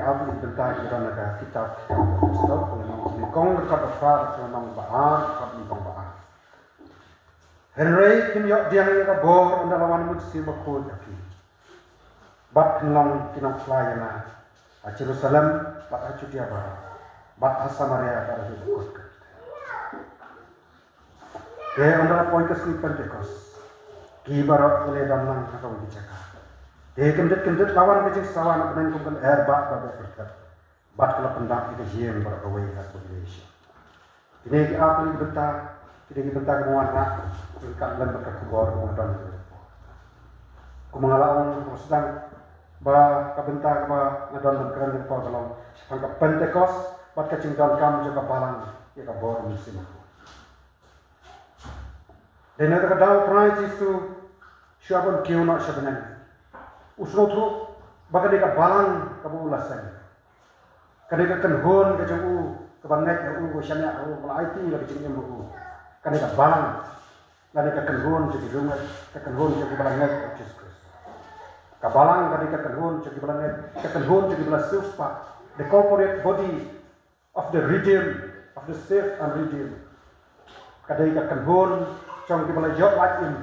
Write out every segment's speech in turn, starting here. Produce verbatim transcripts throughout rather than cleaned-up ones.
Ap ïa ki bynta ki don ha ka kitab ki kam ka apostol, ka lynnong nyngkong, ka dkhot ba phra, ka lynnong ba ar, ka dkhot nyngkong ba ar. Hynrei kin ïoh pdiang ïa ka bor ynda la wan u Mynsiem Bakhuid ha phi. Bad kin long ki nongphla ïa nga ha Jerusalem, bad ha Judia baroh, bad ha Samaria, bad haduh ba kut ka pyrthei. Te ynda la poi ka sngi Pentekost, ki baroh ki la ïadon lang ha kawei ka jaka. Te kyndit kyndit la wan ka jingsawa na bneng kum ka lyer ba beh pyrthei. Bad ka la pyndap ïa ka ïing baroh kawei ha kaba ïaleh sha. Kine ki ar tylli ki bynta, kine ki bynta kiba wanrah ryngkat lem bad ka khubor ba nga don. Kumba nga la ong ha kaba sdang, ba ka bynta kaba nga don ban kren ha kane ka por ka long shaphang ka Pentekost bad ka jingdonkam jong ka balang ïa ka bor Mynsiem Bakhuid. Dei na kata ka daw U Trai Jisu shuwa ban kiew noh sha bneng, u sngewthuh ba kane ka balang kaba u la seng, kane ka kynhun ka jong u kaba ngeit ha u, kaba shaniah ha u, kaba la aiti ïa la ka jingim ha u, kane ka balang, kane ka kynhun jong ki riewngeit, ka kynhun jong kiba la ngeit ha U Jisu Khrist. Ka balang ka dei ka kynhun jong kiba la ngeit, ka kynhun jong kiba la siewspah, the corporate body of the redeemed, of the saved and redeemed. Ka dei ka kynhun jong kiba la ïoh lait im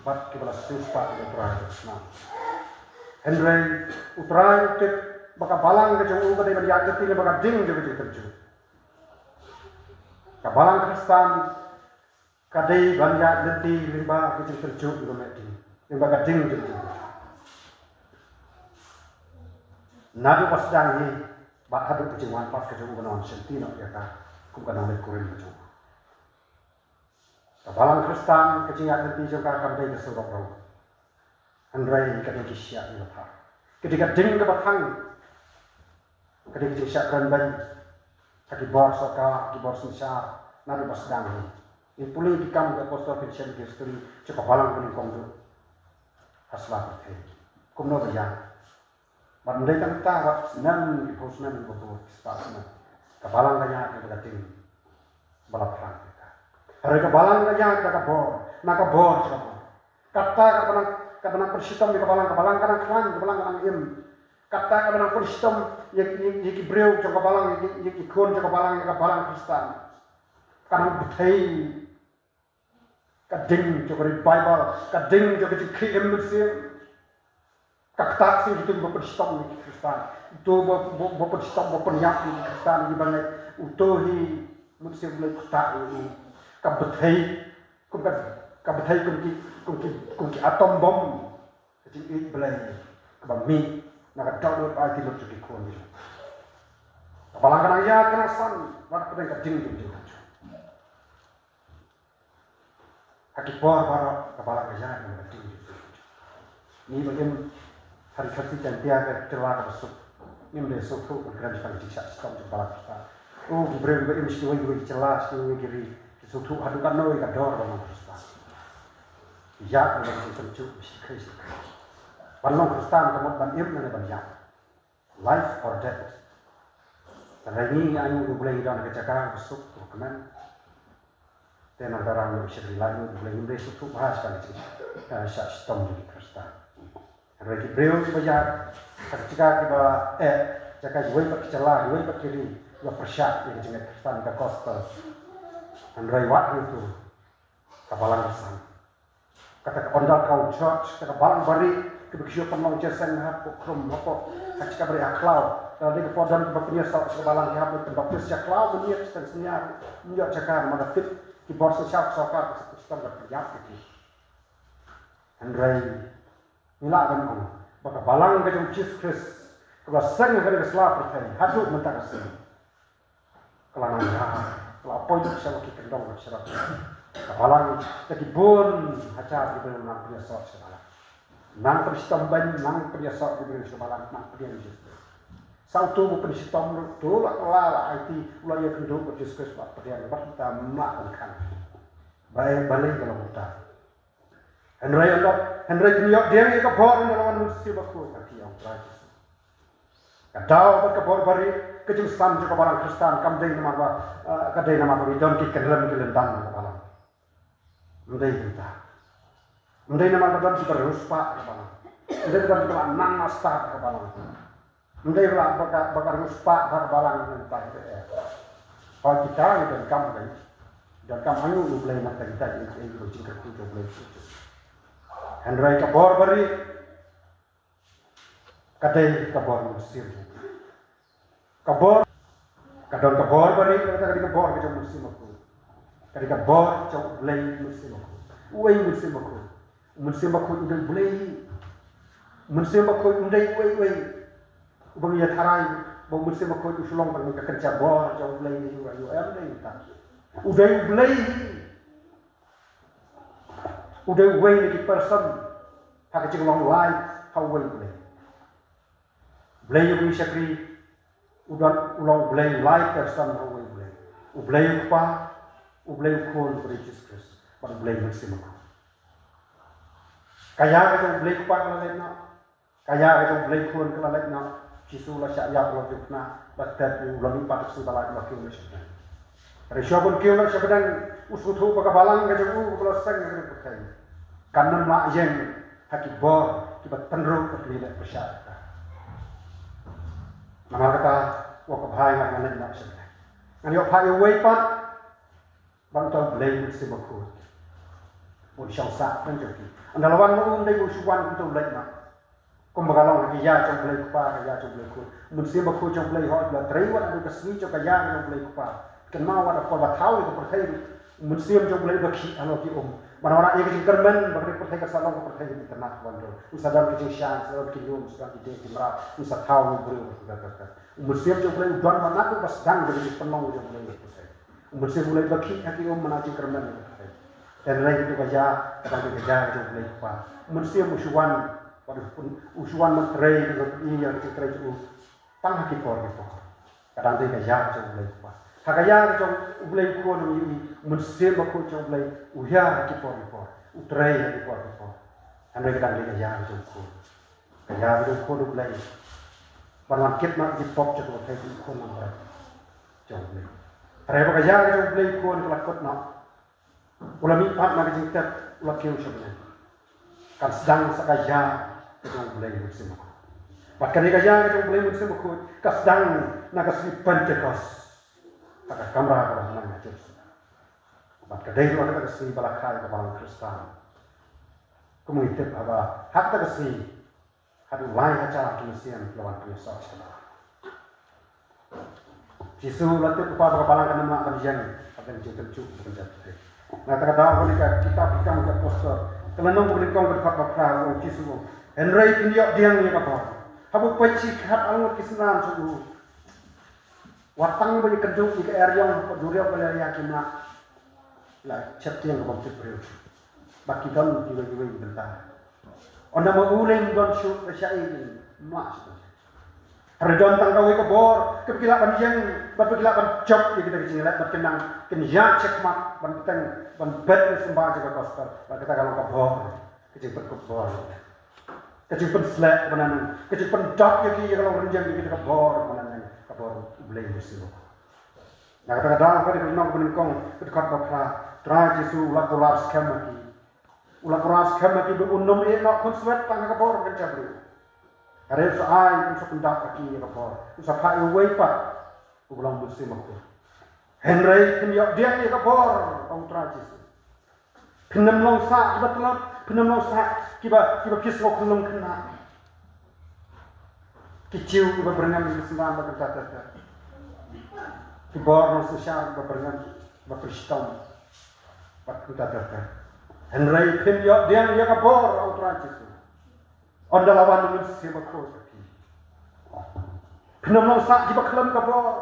bad kiba la siewspah ïa U Trai. Hynrei U Trai u tip ba ka balang ka jong u ka dei ban ïaid lynti lyngba ka ding jong ka jingtynjuh. Ka balang Khristan ka dei ban ïaid lynti lyngba ka jingtynjuh, lyngba ka ding, lyngba ka ding jong u. Naduh ba sdang hi bad haduh ka jingwan pat ka jong u, ban wan shim ti noh ïa ka kum ka nongleit kurim ka jong u. Ka balang Khristan, ka jingïaid lynti jong ka kam dei ka surok rong. Hynrei ka dei ka shiah ïa ka thang. Ka dei ka ding kaba thang. Ka dei ka jingshah kren beiñ ha ki bor sorkar, ha ki bor synshar naduh ba sdang hi. Ngin pule ki kam ki apostol, phin shem ki history jong ka balang kaba nyngkong duh ha sla pyrthei. Kumno ba ïa Bad ym dei tang kata, wat snem, ki phew snem kiba bud, ki spah snem, ka balang ka ïaid na ka ding ba la phrang ïa ka. Hynrei ka balang ka ïaid da ka bor, na ka bor jong ka bor. Kata kaba nang, kaba nang pynshitom ïa ka balang, ka balang ka nang khlaiñ, ka balang ka nang im. Kata kaba nang pynshitom ïa, ïa, ïa ki briew jong ka balang, ïa ki, ïa ki khun jong ka balang, ïa ka balang Khristan, ka nang bthei. Ka ding jong ka revival, ka ding jong ka jingkhih im mynsiem. Ka ktah shisien uto uba pynshitom ïa ki Khristan, uto uba, uba, uba pynshitom, uba pynïap ïa ki Khristan, ïa kiba ngeit, uto hi Mynsiem Blei u ktah ïa u. Ka bthei, kum ka, ka bthei kum ki, kum ki, kum ki atom bom. Ka jingïeit Blei kaba mih na ka dohnud ba aiti lut jong ki khun jong u. Ka balang ka nang ïaid, ka nang san, bad ka dang ka ding jong ka jingtynjuh. Ha ki por baroh ka balang ka ïaid na ka ding jong ka jingtynjuh. Ngi ba im ha ri Khasi Jaiñtia, ka jylla kaba suk, ngim dei sngewthuh ban kren shaphang ka jingshah shitom jong ka balang Khristan. Oh, ki briew ba im sha kiwei kiwei ki jylla, sha kiwei ki ri, ki sngewthuh haduh katno ïa ka dor ba long Khristan. Ïaid na ka jingtynjuh, shakri shakri. Ban long Khristan ka mut ban im ne ban ïap. Life or death. Tang ngi, ngi ainguh ïa U Blei, ngi don ha ka jaka kaba suk, kaba kmen. Te nangta ngi ïoh shakri, la ainguh ïa U Blei, ngim dei sngewthuh bha shaphang ka jing, eh, shah shitom jong ki Khristan. Hynrei ki briew kiba ïaid ha ki jaka kiba eh, jaka kiwei pat ki jylla, kiwei pat ki ri, kiba pyrshah ïa ka jingngeit Khristan, ïa ka gospel. Hynrei wat hangto, ka balang ka san. Kata ka underground church, kata ka balang barieh, kaba ki shu pynlong jingïaseng hapoh khrum, hapoh, ha jaka barieh ha khlaw. Lada dei ka por don kiba pynïasoh sha ka balang, ki hap ban pynbaptis sha khlaw, mynmiet, shisien snier, ym ïoh jaka, namar ka tip ki bor synshar sorkar ka shu sdang ban pynïap ïa ki. Hynrei ngi lah ban ong ba ka balang ka jong U Jisu Khrist, kaba seng ha kane ka sla pyrthei haduh mynta ka sngi, ka la nang ïaid, ka la poi lut sha la ki kyndong bad sha la ki, ka balang, da ki bun hajar ki briew nang pynïasoh sha ka balang. Nang pynshitom beiñ, nang pynïasoh ki briew sha ka balang, nang pynïasoh. Sa uto uba pynshitom ruh, uto la kylla, la aiti, u la ïakynduh bad U Jisu Khrist, la pdiang, bad uta ym lah ban khang. Balei, balei ka long kumta? Hynrei ynda, hynrei kin ïoh pdiang ïa ka bor ynda la wan u Mynsiem Bakhuid ha phi, ong Trai Jisu. Ka daw bad ka bor barieh, ka jingsan jong ka balang Khristan kam dei namar ba, eh, ka dei namar ba ngi don ki kynrem ki lyndan ha ka balang. Ym dei kumta. Ym dei namar ba don kiba riewspah ha ka balang. Ym dei ba don kiba la nang mastad ha ka balang. Ym dei ba ka, ba ka riewspah, ba ka balang, ym dei ba. Hooid, kita ngi donkam, donkam ha U Blei, nangta kita ngi, ngi, ngi jingkyrkhu jong U Blei. Hynrei ka bor barieh ka dei ka bor Mynsiem. Ka bor, ka don ka bor barieh, ka dei ka bor ka jong U Mynsiem Bakhuid. Ka dei ka bor jong U Blei Mynsiem Bakhuid. Uei U Mynsiem Bakhuid? U Mynsiem Bakhuid u dei U Blei. U Mynsiem Bakhuid u dei uei uei. Uba ngi ïa tharai ba U Mynsiem Bakhuid u shu long ban ka kynja bor jong U Blei, u ïa u em dei ta. U dei U Blei. U dei uwei na ki person ha ka jinglong lai ha uwei U Blei. Blei uba ngi shakri, u don, u long U Blei lai person ha uwei U Blei. U Blei U Kpa, U Blei U Khun, U Blei Jisu Khrist, bad U Blei Mynsiem Bakhuid. Ka ïa ka jong U Blei Kpa ka la leit noh. Ka ïa ka jong U Blei Khun ka la leit noh. Jisu la shah ïap, la juh khnang, la tep, u la mihpat, u la kiew noh sha bneng. Hynrei shuwa ban kiew noh sha bneng, u sngewthuh ba ka balang ka jong u kaba la seng ha ka pyrthei kan ym lah ïeng ha ki bor kiba tynruh bad kiba leh pyrshah. Namar kata, wat ka bha ïa nga ban leit noh sha bneng. Ngan ïoh phah ïa uwei pat, ba uta U Blei Mynsiem Bakhuid un shong sah ha pdeng jong ki. Ynda la wan ma u, ym dei ba u shu wan kumta u leit noh. Kumba ka long ha ka ïa jong U Blei Kpa, ka ïa jong U Blei Khun. Mynsiem Bakhuid jong U Blei, hooid, u la trei wat haduh ka sngi jong ka ïa jong U Blei Kpa. Kynmaw wat ha ka por ba thaw ïa ka pyrthei, Mynsiem jong U Blei u la khih halor ki um. Ban wanrah ïa ka jingkyrmen ba ka dei pyrthei kan sa long ka pyrthei kaba itynnad ban dur. Un sa don ka jingshai, un sa don ki lum, un sa don ki dieng ki mraw, un sa thaw ïa u briew. Mynsiem jong U Blei u don wat naduh ba sdang ka jingpynlong jong U Blei ha ka pyrthei. Mynsiem U Blei u la khih ha ki um ban wanrah jingkyrmen ha ka pyrthei. Hynrei kata ka ïa, ka dang dei ka ïa jong U Blei Kpa. Mynsiem u shu wan, wat u shu wan ban trei, ban ïa ka jingtrei jong u tang ha ki por ki por. Ka dang dei ka ïa jong U Blei Kpa. Ha ka ïa jong U Blei Khun, U Mynsiem Bakhuid jong U Blei u ïa ha ki por ki por, u trei ha ki por ki por. Hynrei ka dang dei ka ïa jong u Khun. Ka ïa ka jong u Khun U Blei ban wan kit noh ïa ki pop jong ka pyrthei, u Khun nongpynim jong U Blei. Hynrei ba ka ïa ka jong U Blei Khun ka la kut noh, u la mihpat na ka jingtep, u la kiew sha bneng, kan sdang sa ka ïa ka jong U Blei Mynsiem Bakhuid. Bad kane ka ïa ka jong U Blei Mynsiem Bakhuid ka sdang na ka sngi Pentekost ha ka kamra kaba hynmen ha Jerusalem. Bad ka dei ruh kata ka sngi ba la kha ïa ka balang Khristan. Kum ngi tip haba ha kata ka sngi haduh lai hajar ki mynsiem ki la wan pynïasoh sha ka balang. Jisu u la tip kaba ka balang kan ym lah ban ïeng ha ka jingpynjuh ka jingpynjah. Na kata ka daw, ha kane ka kitab Ki Kam ki Apostol, ka lynnong kaba nyngkong, ka dkhot ba phra, u ong Jisu, hynrei phin ïoh pdiang ïa ka bor haba u peit shi khat arngut ki synran jong u. Wat tang ba ïakynduh ïa ka eriong hapoh duriaw Galilea kim lah. La sheptieng ka bym tip briew. Ba ki don kiwei kiwei ki bynta. Ynda ma u lei ym don shuh, ka shaei kin mlah shuh. Hynrei don tang kawei ka bor kaba ki lah ban ïeng, bad ba ki lah ban jop ïa kita ki jingïaleh, bad kin nang, kin ïaid shakhmat ban bteng, ban bet ïa ka symbai jong ka gospel. Bad kata ka long ka bor, ka jingpynkup bor, ka jingpynsleh kaba nangne, ka jingpyndap ïa ki ïa ka longrynieng, ïa kita ka bor kaba nangne, ka bor U Blei Jisu. Na kata ka daw, ha kane ka lynnong kaba nyngkong, ka dkhot ba phra, U Trai Jisu u la kular skhem ha ki. U la kular skhem ha ki ba un ym ïehnoh khunswet tang ha ka bor kynja briew. Hynrei un sa ai, un sa pyndap ha ki ïa ka bor, un sa phah ïa uwei pat uba long Mynsiem Bakhuid. Hynrei phin ïoh pdiang ïa ka bor, ong U Trai Jisu. Phin ym long sah kiba tlot, phin ym long sah kiba, kiba phi sngew khyllung khynnah. Ki Jiw kiba byrngem, kiba synran bad kynta ter ter. Ki bor nongsynshar kiba byrngem, kiba pyrshittom bad kynta ter ter. Hynrei phin ïoh pdiang ïa ka bor, ong U Trai Jisu, ynda la wan U Mynsiem Bakhuid ha phi. Phin ym long sah kiba khlem ka bor.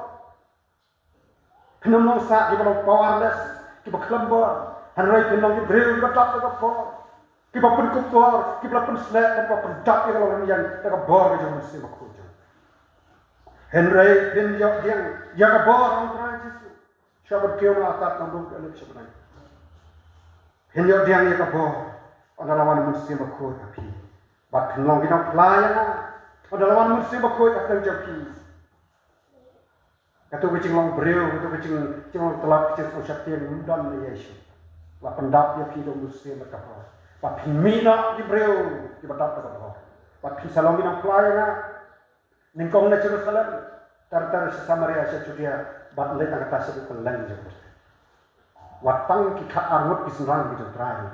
Phin ym long sah kiba long powerless, kiba khlem bor. Hynrei phin long ki briew kiba dap da ka bor, kiba pynkup bor, kiba la pynsleh, kiba pyndap ïa ka longrynieng da ka bor ka jong U Mynsiem Bakhuid jong. Hynrei phin ïoh pdiang ïa ka bor, ong U Trai Jisu, shuwa ban kiew na ka tat, nang dum ka luk sha bneng. Phin ïoh pdiang ïa ka bor ynda la wan U Mynsiem Bakhuid ha phi. Bad phin long ki nongphla ïa nga ynda la wan U Mynsiem Bakhuid ha pdeng jong phi. Kato ka jinglong briew, kato ka jing, jinglong tlot, ka jingsngewsheptieng ym don na ei ei shuh. La pyndap ïa phi da U Mynsiem bad ka bor. Bad phin mih noh ki briew kiba dap da ka bor. Bad phin sa long ki nongphla ïa nga. Nyngkong na Jerusalem, ter ter sha Samaria, sha Judea, bad leit na kata sha ka kylleng jong ka pyrthei. Wat tang ki khatar ngut ki synran ki jong U Trai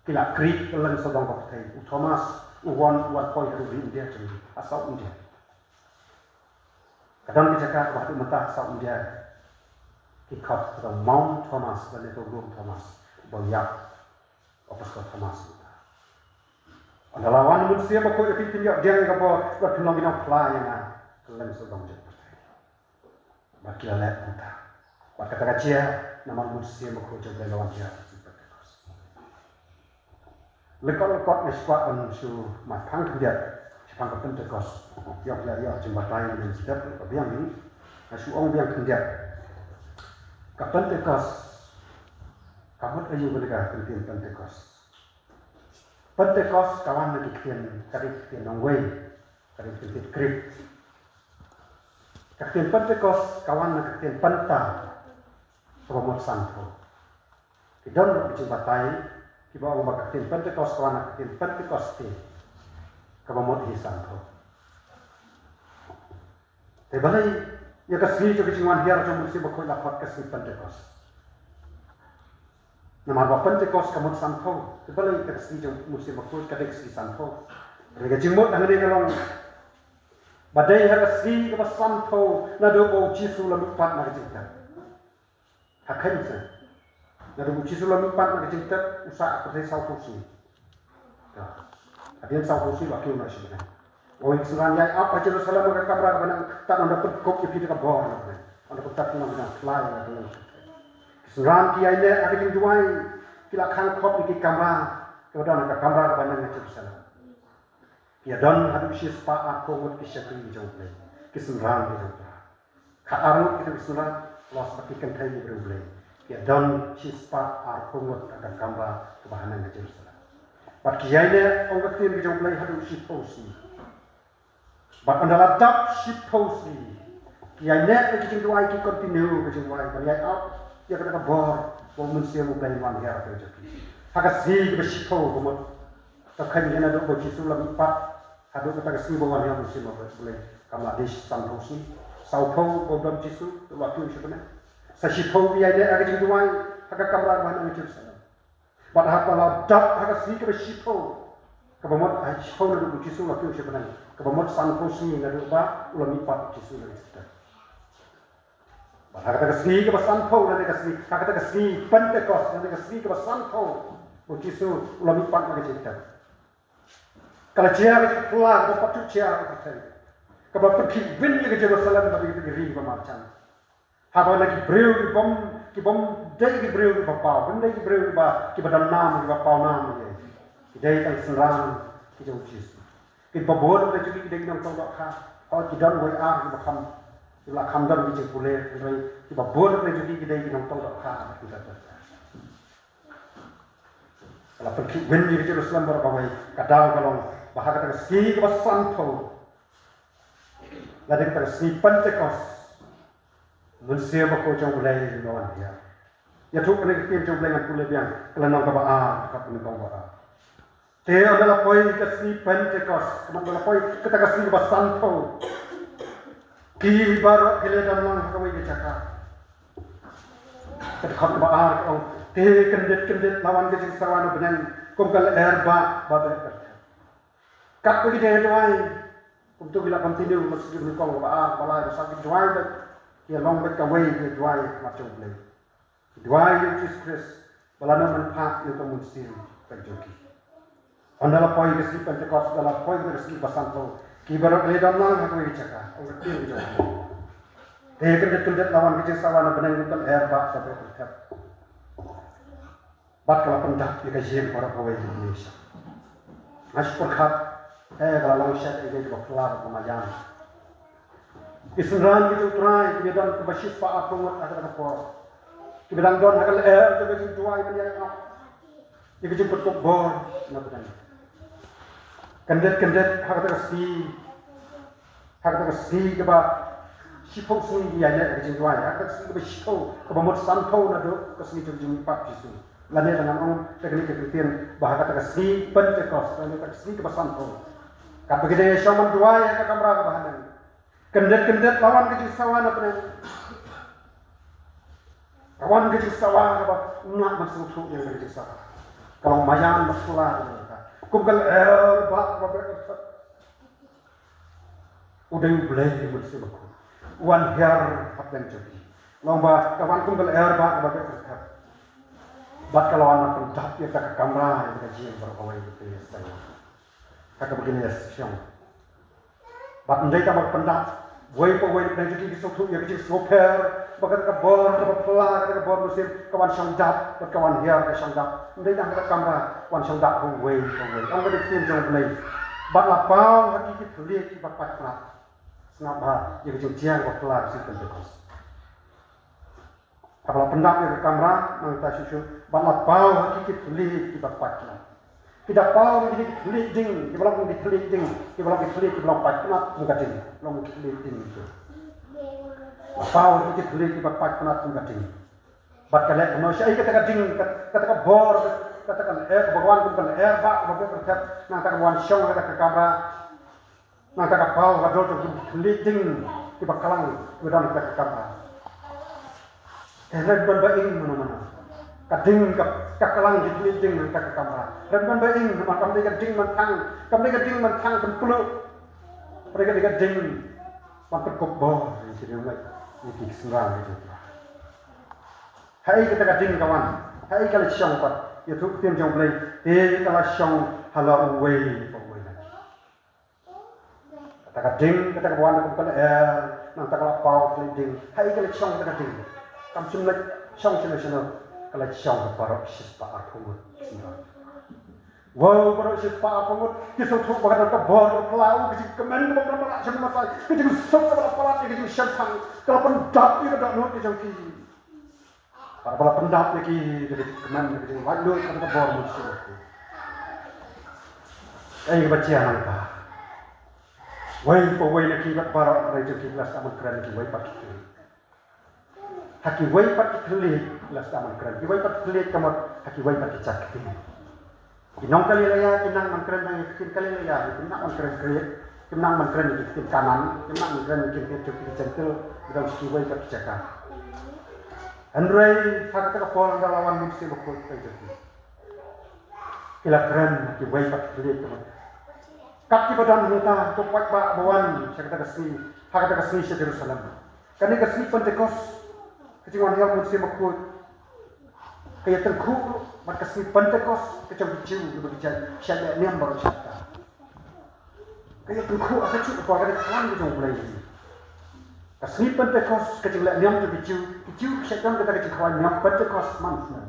ki la khrih kylleng sawdong ka pyrthei. U Thomas u wan, u wan poi haduh India jong ngi, ha South India. Ka don ka jaka kaba haduh mynta ha South India ki khot ka Mount Thomas, lane ka Lum Thomas, ba ïap Apostol Thomas mynta. Ynda la wan u Mynsiem Bakhuid, phin ïoh pdiang ïa ka bor, bad phin long ki nongphla ïa nga kylleng sawdong jong ka pyrthei. Bad ki la leh kumta. Bad kata ka jia namar u Mynsiem Bakhuid jong U Blei la wan ïa ka sngi Pentekost. Lyngkot lyngkot nga shu kwah ban shu mai phang khyndiat shaphang ka Pentekost. Ïoh phi la ïoh jingbatai mynstep ba biang, nga shu ong biang khyndiat. Ka Pentekost ka mut aïu kane ka ktien Pentekost? Pentekost ka wan na ka ktien, ka dei ka ktien nongwei, ka dei ka ktien Grik. Ka ktien Pentekost ka wan na ka ktien penta, kaba mut sanphew. Ki don ruh ki jingbatai kiba ong ba ka ktien Pentekost ka wan na ka ktien Pentekoste, kaba mut hi sanphew. Te balei ïa ka sngi jong ka jingwan hiar jong u Mynsiem Bakhuid la khot ka sngi Pentekost? Namar ba Pentekost ka mut sanphew. Te balei ka sngi jong u Mynsiem Bakhuid ka dei ka sngi sanphew? Hynrei ka jingmut hangne ka long ba dei ha ka sngi kaba sanphew naduh ba u Jisu u la mihpat na ka jingtep. Ha kheiñ seh. Naduh u Jisu u la mihpat na ka jingtep, u sah ha pyrthei sawphew sngi. Hadien sawphew sngi u la kiew noh sha bneng. U ong ïa ki synran, ïai ap ha Jerusalem ha ka kamra kaba nang, tad haduh ba pynkup ïa phi da ka bor na bneng. Haduh ba phi long ki nongphla ïa nga. Ki synran ki ïaineh ha ka jingduwai, ki la khang khop ïa ki kamra kiba don ha ka kamra kaba nang ha Jerusalem. Ki ïadon haduh shispah arphew ngut ki shakri jong U Blei, ki synran ki jong U Trai. Khatar ngut ki dei ki synran, plus bad ki kynthei ki briew U Blei. Ki ïadon shispah arphew ngut ha ka kamra kaba ha nang ha Jerusalem. Bad ki ïaineh, ong ka ktien ka jong U Blei, haduh shiphew sngi. Bad ynda la dap shiphew sngi, ki ïaineh ïa ki jingduwai, ki continue ki jingduwai ban ïai ap ïa kata ka bor ba u Mynsiem U Blei un wan hiar ha ka jong ki. Ha ka sngi kaba shiphew, ka mut, ka kheiñ naduh ba u Jisu u la mihpat haduh kata ka sngi ba wan hiar u Mynsiem U Blei, kam la dei sanphew sngi. Sawphew ba u don u Jisu, u la kiew sha bneng. Sa shiphew ki ïaineh ha ka jingduwai ha ka kamra kaba ha nang ha Jerusalem. Bad haba la dap ha ka sngi kaba shiphew, kaba mut ha shiphew naduh ba u Jisu u la kiew sha bneng, kaba mut sanphew sngi naduh ba u la mihpat u Jisu na ka jingtep. Bad ha kata ka sngi kaba sanphew, lane ka sngi, ha kata ka sngi Pentekost, lane ka sngi kaba sanphew ba u Jisu u la mihpat na ka jingtep, ka la jia ka jingphla kaba patjut jia ha ka pyrthei, kaba pynkhih win ïa ka Jerusalem bad ïa ki ri ba marjan. Haba na ki briew ki bym, ki bym dei ki briew kiba paw, bym dei ki briew kiba, kiba don nam, kiba paw nam ïa ki. Ki dei tang synran ki jong u Jisu. Kiba bun na jong ki ki dei ki nongtong dohkha. Hooid, ki don wei ar kiba kham, kiba la kham don ki jingpule, hynrei kiba bun na jong ki ki dei ki nongtong dohkha. Ka la pynkhih win ïa ka Jerusalem baroh kawei. Ka daw ka long ba ha kata ka sngi kaba sanphew, lane kata ka sngi Pentekost, u Mynsiem Bakhuid jong U Blei un wan hiar. Ïathuh kane ka ktien jong U Blei ngan pule biang, ka lynnong kaba ar, dkhot nyngkong ba ar. Te ynda la poi ka sngi Pentekost, ka mut ynda la poi kata ka sngi kaba sanphew, ki baroh ki la don lang ha kawei ka jaka. Ka dkhot kaba ar ka ong, te kyndit kyndit la wan ka jingsawa na bneng kum ka lyer bah ba beh pyrthei. Katba ki dang duwai, kumta ki la continue, mat sha ka lynnong kaba ar, ba lai, ba saw ki duwai beit, ki long beit kawei, ki duwai mat jong U Blei. Ki duwai ïa u Jisu Khrist ba lada men phah ïa ka mynsiem ka jong ki. Ynda la poi ka sngi Pentekost, ynda la poi ka sngi ba sanphew, ki baroh ki la don lang ha kawei ka jaka, ong ka ktien ka jong U Blei. Te kyndit kyndit la wan ka jingsawa na bneng kum ka lyer bah ba beh pyrthei. Bad ka la pyndap ïa ka ïing baroh kawei ka nation. Nga shu pyrkhat, eh, ka la long shet ïa ka ba phylla ba ka majan. Ki synran ki jong U Trai kiba don kumba shispah arphew ngut ha kata ka por, kiba dang don ha ka lyer jong ka jingduwai ban ïai ap ïa ka jingpynkup bor na bneng. Kyndit kyndit ha kata ka sngi, ha kata ka sngi kaba shiphew sngi ki ïaineh ha ka jingduwai, ha kata ka sngi kaba shiphew, kaba mut sanphew naduh ka sngi jong ka jingmihpat u Jisu. Lane lada ngan ong da kane ka kyntien ba ha kata ka sngi Pentekost, lane kata ka sngi kaba sanphew, Katba ki dang ïashong ban duwai ha ka kamra kaba haneng, kyndit kyndit la wan ka jingsawa na pdeng. Ka wan ka jingsawa kaba ngam sngewthuh ïa ka jingsawa. Ka long maïan ba phylla ka long ka, kum ka lyer ba, ba beh. U dei U Blei U Mynsiem Bakhuid u wan hiar hapdeng jong ki. Long ba ka wan kum ka lyer ba, ba beh. Bad ka la wan ban pyndap ïa ka kamra, ïa ka jingïaseng baroh kawei, ïa ka jingïaseng ha kaba kin ïashong. Bad ym dei tang ba ka pyndap, uwei pa uwei na pdeng jong ki ki sngewthuh ïa ka jingsngewpher ba kata ka bor kaba phylla, kata ka bor mynsiem ka wan shong dap, bad ka wan hiar ka shong dap. Ym dei tang kata ka kamra, wan shong dap ha uwei pa uwei. Ong ka ktien jong U Blei, bad la paw ha ki ki thylliej kiba pait pnat. Sngap bha ïa ka jingjia kaba phylla ka sngi Pentekost. Haba la pyndap ïa ka kamra, nangta shuh shuh bad la paw ha ki ki thylliej kiba pait pnat. Ki da paw na ki thylliej ding, kiba long ki thylliej ding, kiba long ki thylliej kiba long pait pnat kum ka ding, long ki thylliej ding. La paw ha ki ki thylliej kiba pait pnat kum ka ding. Bad ka leh kumno, shaei kata ka ding, kat-, kata ka bor, kata ka lyer, ba wan kum ka lyer ba, ba beh pyrthei, nangta ka wan shong ha kata ka kamra. Nangta ka paw ha ka dur jong ki thylliej ding kiba klang kiba don ha ka kamra. Te hynrei ym don ba ing mano mano. Ka ding ka, ka klang ki thylliej ding ha ka kamra. Hynrei ym don ba ing, namar kam dei ka ding mynthang, kam dei ka ding mynthang pynpluh. Hynrei ka dei ka ding ban pynkup bor ïa ki riewngeit, ïa ki synran ïa ki. Haei kata ka ding ka wan, haei ka la shong pat, ïathuh ktien jong U Blei, te ka la shong ha la uwei pa uwei na ki. Kata ka ding, kata kaba wan kum ka lyer, nangta ka la paw ha ki ding. Haei ka la shong kata ka ding? Kam shym la shong shano shano, ka la shong ha baroh shispah arphew ngut. Wow, baroh shispah arphew ngut ki sngewthuh ba kata ka bor ka la paw, ka jingkmen kaba la palat sha ki, ka jingsuk kaba la palat, ka jingshemphang ka la pyndap ïa ka dohnud ka jong ki. Bad ba la pyndap ïa ki da ka jingkmen, da ka jinglaitluid, da ka bor mynsiem. Kaei kaba jia nangta? Uwei pa uwei na ki bad baroh na ki la sdang ban kren ïa kiwei pat ki thylliej. Ha kiwei pat ki thylliej la sdang ban kren, kiwei pat ki thylliej, ka mut ha kiwei pat ki jait ktien. Ki nong Galilea ki nang ban kren tang ïa ka ktien Galilea, ki nang ban kren Grik, ki nang ban kren ïa ka ktien Kanaan, ki nang ban kren ïa ka ktien jong ki Jentil, ki don sha kiwei pat ki jaka. Hynrei ha kata ka por haba la wan Mynsiem Bakhuid ha pdeng jong ki, ki la kren ha kiwei pat ki thylliej, ka mut kat kiba don hangta, to paidbah ba wan sha kata ka sngi, ha kata ka sngi sha Jerusalem. Kane ka sngi Pentekost, ka jingwan hiar Mynsiem Bakhuid, ka ïatyngkhuh bad ka sngi Pentekost ka jong ki Jiw, kiba ki jait shait leh niam baroh shi katta. Ka ïatyngkhuh ha kajuh ka por, ka dei ka klam ka jong U Blei. Ka sngi Pentekost, ka jingleh niam jong ki Jiw, ki Jiw ki shait don kata ka jingkhawai niam Pentekost man snem.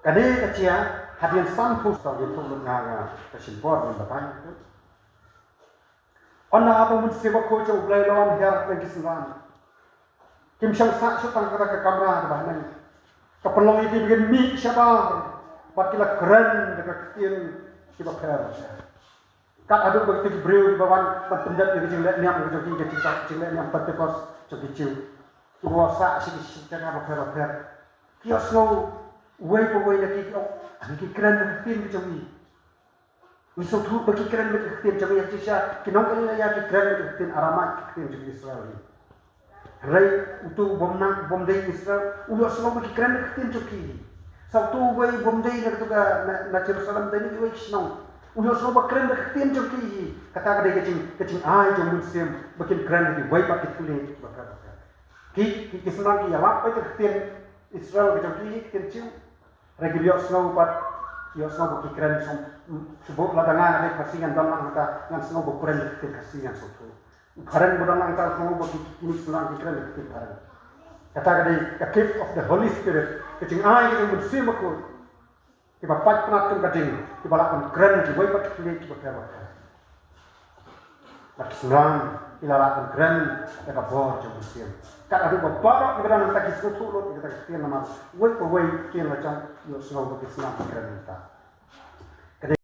Kane ka jia hadien sanphew saw, ïathuh lut nga, nga ka shim bor ban batai. Ynda haba Mynsiem Bakhuid jong U Blei u la wan hiar hapdeng ki synran, kim shong sah shuh tang ha kata ka kamra kaba haneng. Ka pynlong ïa ki ba kin mih shabar bad ki la kren da ka ktien kiba pher. Kat haduh ba kito ki briew kiba wan ban pyndep ïa ka jingleh niam ka jong ki, ka jingshah jingleh niam Pentekost jong ki Jiw, kiba wan sah sha ki jaka bapher bapher, ki ïohsngew uwei pa uwei na ki, ki ong, "Ani ki kren da ka ktien ka jong ngi." Ngi sngewthuh ba ki kren bad ka ktien jong ngi, ha jingshisha ki nong Galilea ki kren bad ka ktien Aramaic, ka ktien jong ki Israel hi. Hynrei uto u bym nang, u bym dei Israel, u ïohsngew ba ki kren bad ka ktien jong ki. Sa uto uwei u bym dei na kato ka, na, na Jerusalem, dei na kiwei ki shnong, u ïohsngew ba kren bad ka ktien jong ki hi. Kata ka dei ka jing, ka jingai jong u Mynsiem ba kin kren ha kiwei pat ki thylliej ba kren bad ka. Ki, ki, ki synran ki ïalap bad ka ktien Israel ka jong ki hi, ka ktien Jiw. Hynrei ki ïohsngew pat, ïohsngew ba ki kren song, mm, shu buh lada nga, nga dei Khasi ngan don lang hangta, ngan sngew ba u kren ka ktien Khasi ngan sngewthuh. U phareng ba don lang hangta u sngew ba ki, kine ki synran ki kren ka ktien phareng. Kata ka dei ka gift of the Holy Spirit, ka jingai ka jong u Mynsiem Bakhuid. Kiba pait pnat kum ka ding, kiba lah ban kren kiwei pat ki thylliej kiba pher bapher. Bad ki synran ki la lah ban kren da ka bor jong u Mynsiem. Kat haduh ba baroh kiba don hangta ki sngewthuh lut ïa kata ka ktien, namar uwei pa uwei ktien la jong, ïohsngew ba ki synran ki kren mynta. Ka dei,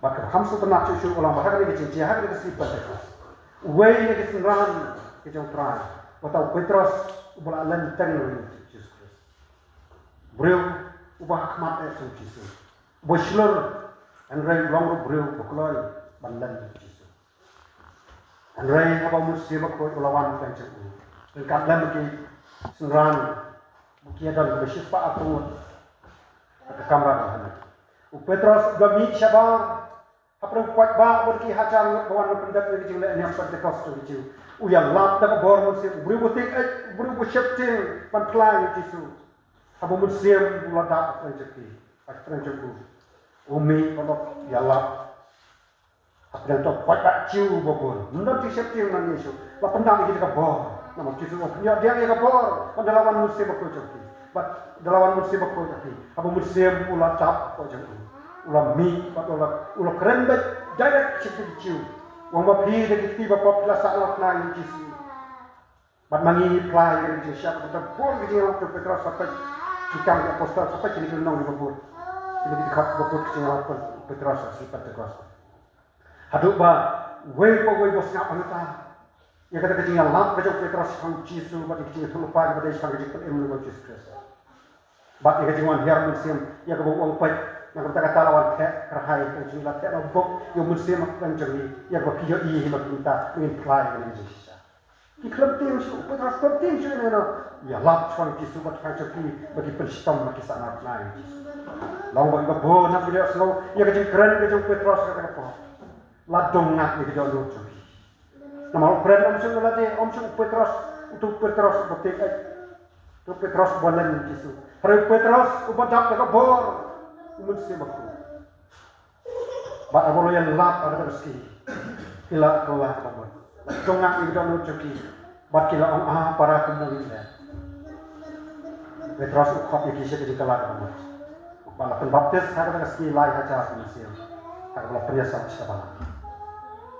bad kaba kham sngewtynnat shuh shuh ka long ba ha kane ka jingjia, ha kane ka sngi Pentekost, uwei na ki synran ki jong u Trai, uta u Petros, uba la len teng ïa u Jisu Khrist. Briew uba hakhmat eh jong u Jisu, uba shlur, hynrei u long ruh u briew uba kloi ban len ïa u Jisu. Hynrei haba u Mynsiem Bakhuid u la wan pdeng jong u, ryngkat lem bad ki synran, bad ki ïadon kiba shispah arphew ngut ha ka kamra ba hynrei, u Petros u la mih shabar. Hapdeng u paidbah bad ki hajar ngut ba wan ban pyndep ïa ka jingleh niam Pentekost jong ki Jiw, u ïalap da ka bor Mynsiem, u briew uba tieng eh, u briew uba sheptieng ban phla ïa u Jisu. Haba u Mynsiem u la dap hapdeng jong ki, hapdeng jong u, u mih bad u ïalap. Hapdeng to paidbah Jiw ba bun, ym don jingsheptieng na u Jisu, la pyndap ïa ki da ka bor. Namar u Jisu u ong, phin ïoh pdiang ïa ka bor bad da la wan u Mynsiem Bakhuid jong phi. Bad da la wan u Mynsiem Bakhuid jong phi, haba u Mynsiem u la dap hapoh jong u, u la mih bad u la, u la kren beit direct sha ki Jiw. U ong ba phi da ki kti ba pop phi la sahnarphna ïa u Jisu. Bad ma ngi ngi phla ïa ka jingshisha, bad da bun ki jingïalap, u Petros sa peit ki Kam ki Apostol, sa peit kine ki lynnong kiba bud, kine ki dkhot ba bud, ki jingïalap u Petros ha ka sngi Pentekost. Haduh ba uwei pa uwei u sngap hangta ïa kata ka jingïalap ka jong u Petros shaphang u Jisu bad ïa ka jingïathuhlypa kaba dei shaphang ka jingpynim lyngba u Jisu Khrist. Bad ïa ka jingwan hiar Mynsiem, ïa kaba u ong, peit, na ka bynta kata la wan theh kyrhai, ka jingla theh na bok ïa u Mynsiem hapdeng jong ngi, ïa kaba phi ïohi hi ma phi mynta, ba ngin phla ïa kane ka jingshisha. Ki khlem tieng shuh, u Petros khlem tieng shuh ïa kane, u ïalap shaphang u Jisu bad shaphang jong ki, ba ki pynshitom bad ki sahnarphna ïa u Jisu. Long ba kiba bun na ki dei sngew ïa ka jingkren ka jong u Petros kata ka por. La dang ngap ïa ki dohnud jong ki. Namar u kren ym shym lade, ym shym u Petros, uto u Petros uba tieng eh, uto u Petros uba len ïa u Jisu. Hynrei u Petros uba dap da ka bor u Mynsiem Bakhuid. Bad haba u la ïalap ha kata ka sngi, ki la kylla kaba mut. La dang ngap ïa ki dohnud jong ki. Bad ki la ong, ah, para kumno ngin leh. Petros u khot ïa ki sha ka jingkylla kaba mut. Bad la pynbaptis ha kata ka sngi lai hajar ki mynsiem, ha kaba la pynïasam sha ka balang.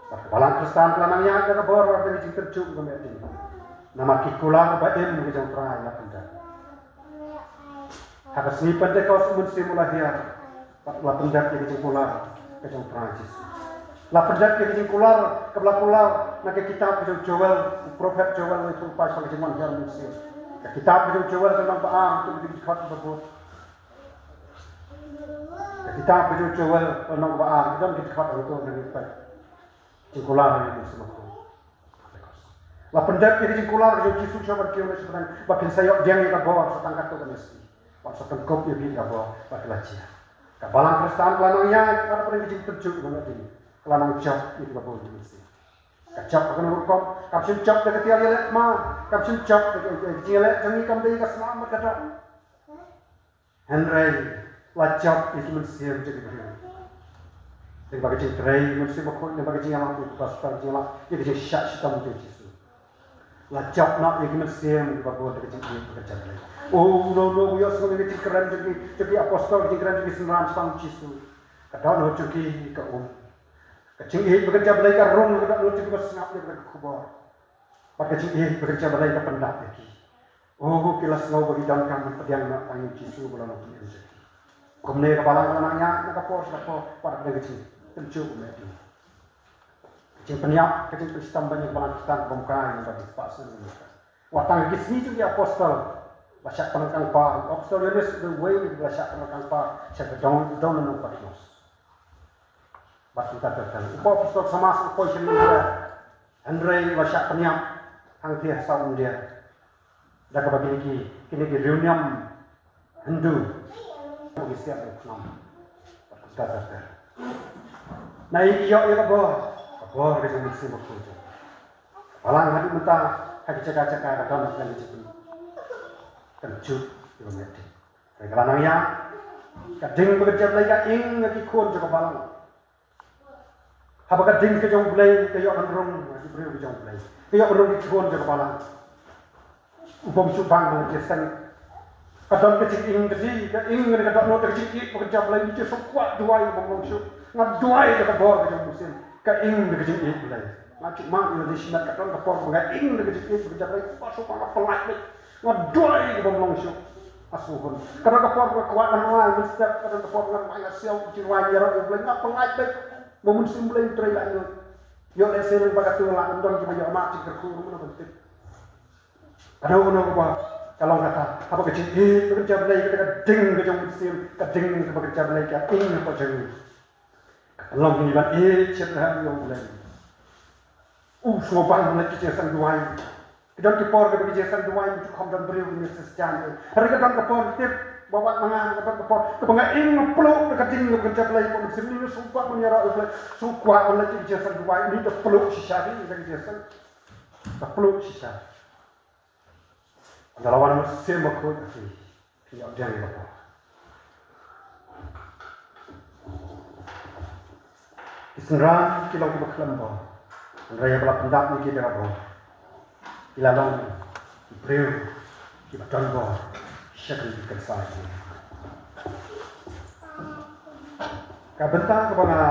Bad ka balang Khristan ka la nang ïaid da ka bor bad da ka jingtynjuh kaba mut. Namar ki kular ba im ka jong u Trai la pyndep. Ha ka sngi Pentekost u Mynsiem u la hiar, bad la pyndep ïa ka jingkular ka jong u Trai Jisu. La pyndep ïa ka jingkular kaba la kular na ka kitab ka jong u Joel, u prophet Joel, u ïathuhlypa shaphang ka jingwan hiar Mynsiem. Ka kitab ka jong u Joel ka lynnong ba ar, to ki dkhot ba bud. Ka kitab ka jong u Joel ka lynnong ba ar, ka don ki dkhot hangto, ngin peit. Jingkular ïa u Mynsiem Bakhuid. La pyndep ïa ka jingkular ka jong u Jisu sha ban kiew noh sha pdeng, ba phin sa ïoh pdiang ïa ka bor sa tang katto katne sngi. Bad sa pynkup ïa phi ïa ka bor, bad ka la jia. Ka balang Khristan ka la nang ïaid, bad hapdeng ka jingtynjuh kaba mut, ka la nang jop ïa kiba bun ki mynsiem. Ka jop ha kano ka rukom? Kam shym jop da ka tiar ïaleh thma, kam shym jop da ka, ka jingïaleh jong ngi kam dei ka snam bad ka doh. Hynrei la jop ïa ki mynsiem jong ki briew lyngba ka jingtrei u Mynsiem Bakhuid, lyngba ka jingïalap ïa ka gospel, jingïalap ïa ka jingshah shitom jong u Jisu. La jop noh ïa ki mynsiem kiba bun da ka jingïeit bad ka jablei. Oh, uno uno u ïohsngew ïa ka jingkren jong ki, jong ki apostol, ka jingkren jong ki synran shaphang u Jisu. Ka dohnud jong ki ka um. Ka jingïeit bad ka jablei ka rung ha ka dohnud jong kiba sngap ïa kane ka khubor. Bad ka jingïeit bad ka jablei ka pyndap ïa ki. Oh, ki la sngew ba ki donkam ban pdiang noh tang ïa u Jisu uba la long Pynïap jong ki. Kumne ka balang ka la nang ïaid na ka por sha ka por, bad hapdeng ka jingtynjuh kaba mut. Ka jingpynïap, ka jingpynshitom ban ïa ka balang Khristan ka bym kai, namar ba ki spah snem mynta. Wat tang ki sngi jong ki apostol la shah pynryngkang par, u apostol Ïoannis u dei uwei uba la shah pynryngkang par sha ka dong, dong lynnong Patmos. Bad kumta ter ter. U apostol Thomas u poi sha India, hynrei u la shah pynïap hangtei ha South India. Da kaba kine ki, kine ki riewniam Hindu ki siat ïa u khnam. Bad kumta ter ter. Naei ki ïoh ïa ka bor? Ka bor ka jong u Mynsiem Bakhuid. Balang haduh mynta ha ki jaka jaka ka don ka jingpyn, kan jut ïa ka met. Hynrei ka la nang ïaid. Ka ding bad ka jablei ka ing ha ki khun jong ka balang. Haba ka ding ka jong U Blei ka ïoh ban rung ha ki briew ka jong U Blei, ka ïoh ban rung ha ki khun jong ka balang. U bym shu bang ha ki seng. Ka don ka jinging ka dei, ka ing ka dohnud da ka jingïeit bad ka jablei. Ngi ju sngewkwah duwai bym long shuh. Nga duwai da ka bor ka jong U Mynsiem. Ka ing da ka jingïeit Blei. Nga ju mad ïa lade shimet, ka don ka por ba nga ing da ka jingïeit bad ka jablei. Ba shu ba nga pynlait beit. Nga duwai ka bym long shuh. Asngi hun. Ka don ka por ba nga kwah ban rwai mynstep, ka don ka por ba nga rwai, nga siaw ka jingrwai ïaroh ïa U Blei, nga pynlait beit. Ba U Mynsiem Blei un trei lait lut. Ïoh lehse lyngba kata la ym don kiba ïoh mad jingkyrkhu ruh, mano ban tip. Kano kano kaba Ka long kata, haba ka jingïeit ba kynja Blei, kata ka ding ka jong u mynsiem, ka ding kaba kynja Blei ka ing hapoh jong ngi. Ka long ngi ban ïeit shaphrang ïa U Blei. U sngewbang ban leit ki jingseng duwai. Ka don ki por kaba ki jingseng duwai u ju kham don briew, ngi shisha. Hynrei ka don ka por tip, ba wat ma nga, ka don ka por kaba nga ing nga pluh da ka ding kaba kynja Blei, ba u mynsiem ngi sngewbang ban ïaroh ïa U Blei, sngewkwah ban leit ki jingseng duwai, ngi da pluh shisha, ngi da ki jingseng. Da pluh shisha. Ynda la wan u Mynsiem Bakhuid ha phi, phi ïoh dieng ïa ka bor. Ki synran ki long kiba khlem bor, hynrei haba la pyndap ïa ki da ka bor, ki la long ki briew kiba don bor sha ka jingkyrshan. Ka bynta kaba nga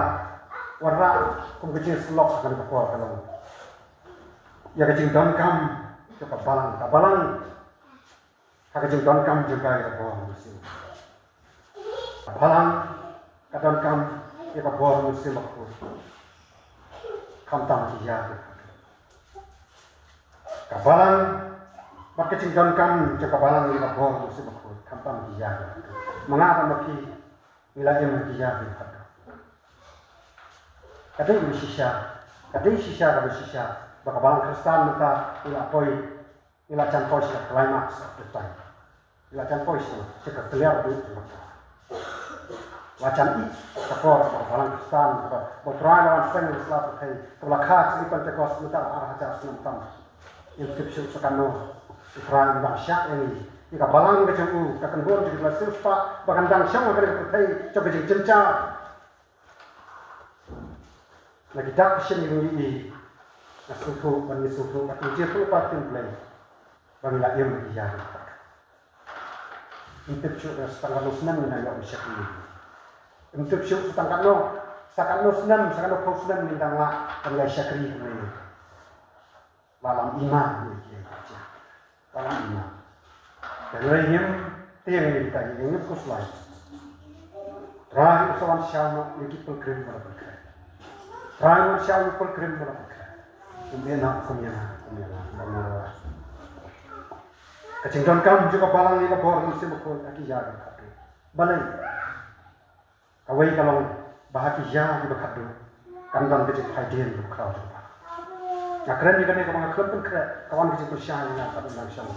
wanrah kum ka jingsylloh ha kane ka por ka long ïa ka jingdonkam jong ka balang, ka balang ha ka jingdonkam jong ka ïa ka bor mynsiem. Ka balang ka donkam ïa ka bor mynsiem bakhuid, khamtam ki ïa ka. Ka balang bad ka jingdonkam jong ka balang ïa ka bor mynsiem bakhuid, khamtam ki ïa ka. Ma nga bad ma phi ngi la im ha ki ïa ka. Ka dei shisha, ka dei shisha, ka dei shisha ba ka balang Khristan mynta ngi la poi, ngi la jan poi sha ka climax of the time. Ngi la jan poi sha, sha ka kliar duh jong ka. La jan ïa ka por ba ka balang Khristan, ba, ba U Trai la wan seng ha sla pyrthei, ba la kha ka sngi Pentekost mynta ar hajar snem tam. Ngim tip shuh sa kano U Trai un dang shah ïa ngi, ïa ka balang ka jong u, ka kynhun jong ki la siewspah ba kan dang shong ha kane ka pyrthei jong ka jingjynjar. Na ki dak ki shin ngi ïohi, nga sngewthuh, ban ngi sngewthuh, nga sngewthuh, ka jingpynlong ka ktien Blei ba ngi la im ha ki ïa ki. Ngim tip shuh sa tang katno snem ngin dang ïoh ban shakri. Ngim tip shuh sa tang katno, sa katno snem, sa katno phew snem ngin dang lah ban ïa shakri kumne. La lam ima ïa ki ïa ki. La lam ima. Hynrei ngim tieng ïa kita, ngim khuslai. Trai u sa wan shaw noh ïa ki pilgrim ba la pynkhreh. Trai u wan shaw ïa ki pilgrim ba la pynkhreh. Kum ïa na, kum ïa na, kum ïa na, kum ïa na. Ka jingdonkam jong ka balang ïa ka bor mynsiem bakhuid ha ki ïa ki khatduh. Balei? Kawei ka long ba ha ki ïa kiba khatduh kan don ka jingphaidien kaba khraw jong ka. Nga kren ïa kane kaba nga khlem pynkhreh ka wan ka jingpynshai ïa nga ka dang shong.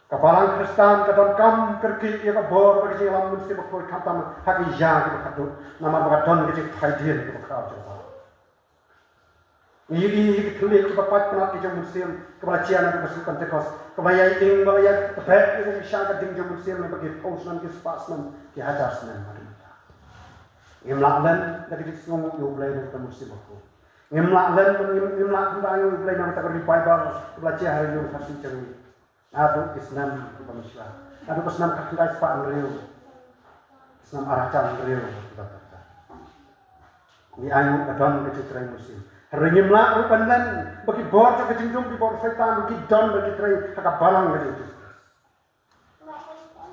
Ka balang Khristan ka donkam kyrkieh ïa ka bor bad ka jingïalam mynsiem bakhuid khamtam ha ki ïa kiba khatduh namar ba ka don ka jingphaidien kaba khraw jong ka. Ngi ïohi ïa ki thylliej kiba pait pynat ki jong u Mynsiem kiba la jia naduh ka sngi Pentekost, kiba la ïai ing, ba la ïai tbeh ïa ka jingshai ka ding jong u Mynsiem lyngba ki phew snem, ki spah snem, ki hajar snem haduh mynta. Ngim lah len da ka jingsngewnguh ïa U Blei na ka bynta u Mynsiem Bakhuid. Ngim lah len, ngim, ngim lah len da ïa U Blei na ka bynta ka revival kiba la jia ha ri Khasi jong ngi. Naduh ki snem kiba mynshuwa. Naduh ka snem khatkhyndai spah hynriew. Ki snem ar hajar hynriew kiba pyrta. Ngi ainguh ka don ka jingtrei mynsiem. Hynrei ngim lah ruh ban len ba ki bor jong ka jingdum, ki bor Soitan ruh ki don ba ki trei ha ka balang ka jong u Jisu Khrist.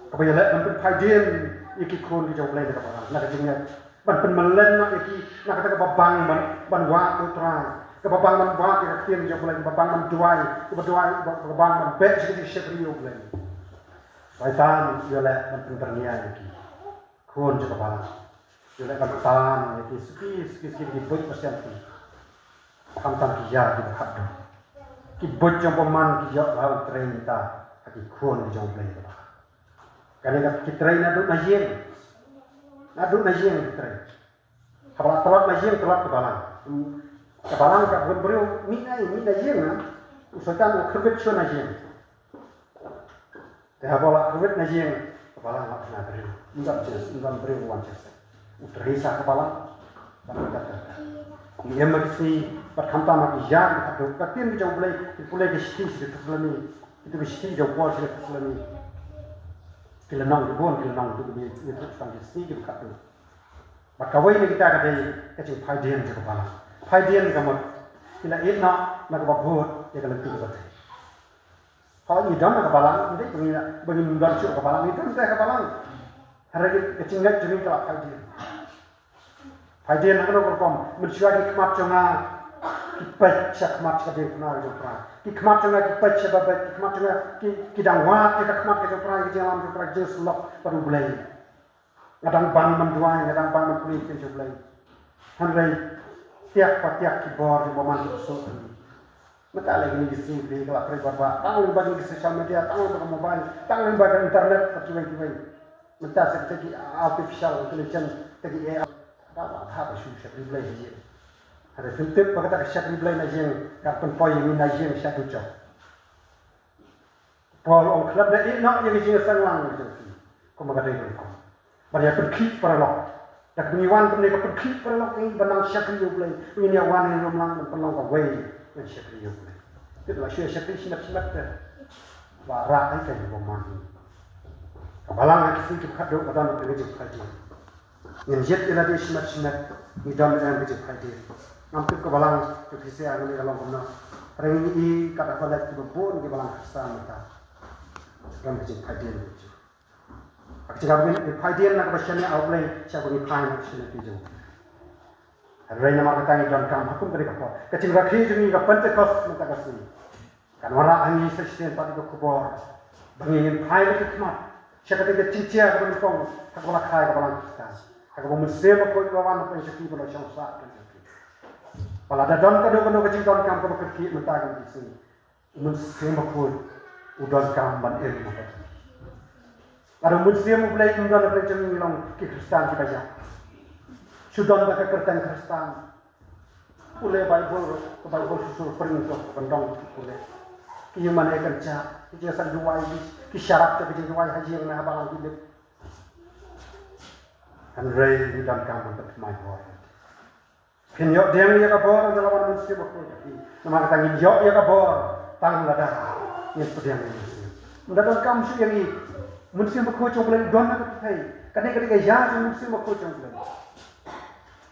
Kaba ïaleh ban pynphaidien ïa ki khun ki jong U Blei na ka balang, na ka jingngeit. Ban pynmlien noh ïa ki na kata kaba bang ban, ban wad ïa U Trai, kaba bang ban wad ïa ka ktien jong U Blei, kaba bang ban duwai, kaba duwai, kaba bang ban beh sha ka jingshakri ïa U Blei. Soitan u ïaleh ban pynbyrngia ïa ki khun jong ka balang. U ïaleh ban tan ïa ki suki suki suki, ki buit ba sian ki. Khamtam ki ïa kiba khatduh. Ki buit jong bymman ki ïoh ba u trei mynta ha ki khun ki jong U Blei. Kane ka ki trei naduh na ïing. Naduh na ïing ki trei. Haba la tlot na ïing, tlot ka balang. Ka balang ka bun briew mih na, mih na ïing na. U Soitan u kyrwit shuh na ïing. Te haba la kyrwit na ïing, ka balang la na briew. Ym don jingïaseng, ym don briew wan jingïaseng. U trei sa ka balang. Ngi im ha ki sngi bad khamtam ha ki ïa kiba khatduh. Ka ktien ka jong U Blei, ki pule ki shithi sha ki Thessaloni. Kito ki shithi jong u Paul sha ki Thessaloni. Ki lynnong ki bun, ki lynnong, to ki, ki, ki, ki sngi kiba khatduh. Bad kawei na kita ka dei ka jingphaidien jong ka balang. Phaidien ka mut ki la ïeh noh na kaba bud ïa ka lynti kaba dei. Haba ngi don ha ka balang, ym dei ba ngi, ba ngim don shuh ha ka balang, ngi don shuh ha ka balang. Hynrei ka jingngeit jong ngi ka la phaidien. Phaidien ha kano ka rukom? Mynshuwa ki khmat jong nga Ki peit sha khmat sha ka diengphna ka jong U Trai. Ki khmat jong nga ki peit sha babeit, ki khmat jong nga ki, ki dang wad ïa ka khmat ka jong U Trai, ka jingïalam ka jong U Trai, ka jingsyllok bad U Blei. Nga dang ban ban duwai, nga dang ban ban pule ïa ka jong U Blei. Hynrei tiak pa tiak ki bor jong u bymman ki suk. Mynta lei kine ki sngi ki la trei bor ba tang lyngba kine ki social media, tang lyngba ka mobile, tang lyngba ka internet bad kiwei kiwei. Mynta sa kita ki artificial intelligence, kita ki A I. Ba ba ba ba shu shakri Blei ha ïing. Hynrei phin tip ba kata ka shakri Blei na ïing kan pynpoi ïa ngi na ïing sha dujok. Paul u ong khlem da ïeh noh ïa ka jingsanglang jong phi, kumba ka dei ruh kum ban ïa pynkhih paralok. Da kaba ngi wan kumne ka pynkhih paralok ïa ngi ban nang shakri ïa U Blei, ngin ïa wan ïa lum lang ban pynlong kawei ban shakri ïa U Blei. Te ba shu ïa shakri shimet shimet te ba rah ai ka ïa ba man hi. Ka balang ha ki sngi kiba khatduh ka don ka jingphaidien. Ngin jied ïa lade shimet shimet, ngi don em ka jingphaidien. Ngam tip ka balang ka phi sia ngam ïa ka long kumno. Hynrei ngi i ka da ka leh kiba bun ki balang Khristan mynta. Don ka jingphaidien. Ka jingphaidien na kaba shaniah ha U Blei sha ba ngi phai na ka shaniah ki jong. Hynrei namar kata ngi donkam ha kum ka dei ka por. Ka jingrakhe jong ngi ka Pentekost mynta ka sngi. Kan wanrah ha ngi sa shisien pat ïa ka khubor ba ngin phai bad ka khmat sha kata ka jingjia kaba nyngkong ha kaba la kha ïa ka balang Khristan, ha kaba u Mynsiem Bakhuid u la wan ban pynshisha, ban shong sah, ban shakri. Ba lada don kano kano ka jingdonkam kaba kyrkieh mynta ka sngi, u Mynsiem Bakhuid u donkam ban im ha ka. Lada u Mynsiem U Blei um don ha pdeng jong ngi, ngi long ki Khristan kiba ïap. Shu don da ka kyrteng Khristan. Pule Baibl, ka Baibl shisha pyrshah to ka ban dang pule. Ki ïing mane kan cha, ki jingsan duwai, ki, ki sharap to ki jingduwai ha ïing ne ha balang ki lip. Hynrei ngi donkam ban pynthymmai bor. Phin ïoh pdiang ïa ka bor ynda la wan u Mynsiem Bakhuid ïa phi. Namar kata ngin ïoh ïa ka bor tang lada ngin pdiang ïa u Mynsiem. Ynda donkam shuh ïa ngi, u Mynsiem Bakhuid jong U Blei u don ha ka pyrthei. Kane ka dei ka ïa jong u Mynsiem Bakhuid jong U Blei.